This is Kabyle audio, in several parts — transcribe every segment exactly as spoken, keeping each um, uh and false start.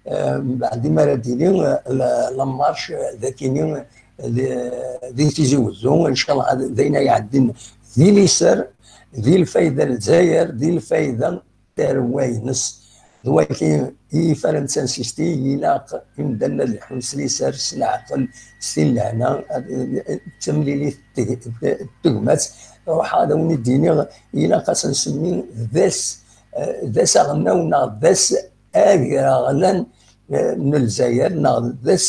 Eh, mbeɛd imi ara d-tili, eh, la, la marche, eh, d akini, eh, di, di Tizi Wezzu, ncallah d, d ayen ay iɛeddin di liser, di lfayda n Lezzayer, di lfayda n tarwa-ines. D wagi i ifaren d tansisti, ilaq imdanen ad lḥun s liser, s leɛqel, s tin lehna, eh, d tamlilit teg-, tegmat. Ruḥeɣ ad awen-id-iniɣ, ilaq ad s-nsemmi d ass, eh, d ass aɣelnaw neɣ d ass agraɣlan, eh, n Lezzayer, neɣ d ass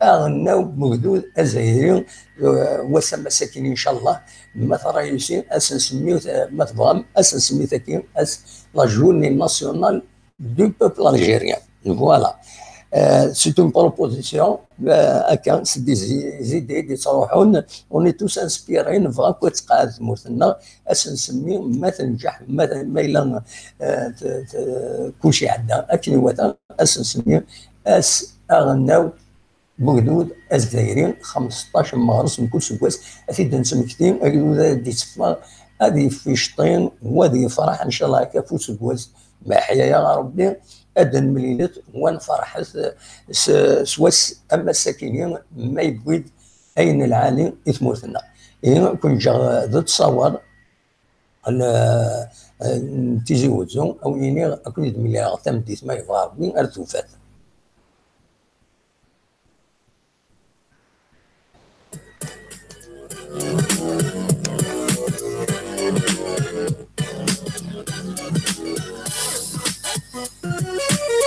aɣelnaw n ugdud azzayri, eh, wass amass-agi, incallah, ma tṛayusi, ad s-nsemmi, eh, ma tebɣam, ad s-nsemmi tagi ass la journée nationale du peuple algérien. Voilà. Euh, c'est une proposition, euh, akka, c'est des i-, idées yettruḥun, on est tous inspirés, nebɣa akk ad tqeɛɛed tmurt-nneɣ, ad s-nsemmi, ma tenǧeḥ, ma, ma yella, euh, t-, t-, kulci iɛedda akken iwata, ad s-nsemmi ass aɣelnaw n ugdud azzayri, xmesṭac n meɣres mkul seggas, ad t-id-nesmekti, agdud ad d-itteffeɣ, ad yefficeṭṭi, wa ad yefreḥ, ncallah, akka f useggas, ma yeḥya-yaɣ Rebbi, ad d-nemlilet, wa nferḥet s, s wass amass-akini, ma yewwi-d ayen lɛali i tmurt-nneɣ. Ihi, kun ǧǧeɣ d ttṣawar n, n Tizi Wezzu, a wen-iniɣ, ad ken-id-mlileɣ tameddit, ma yebɣa Rebbi, ar tufat.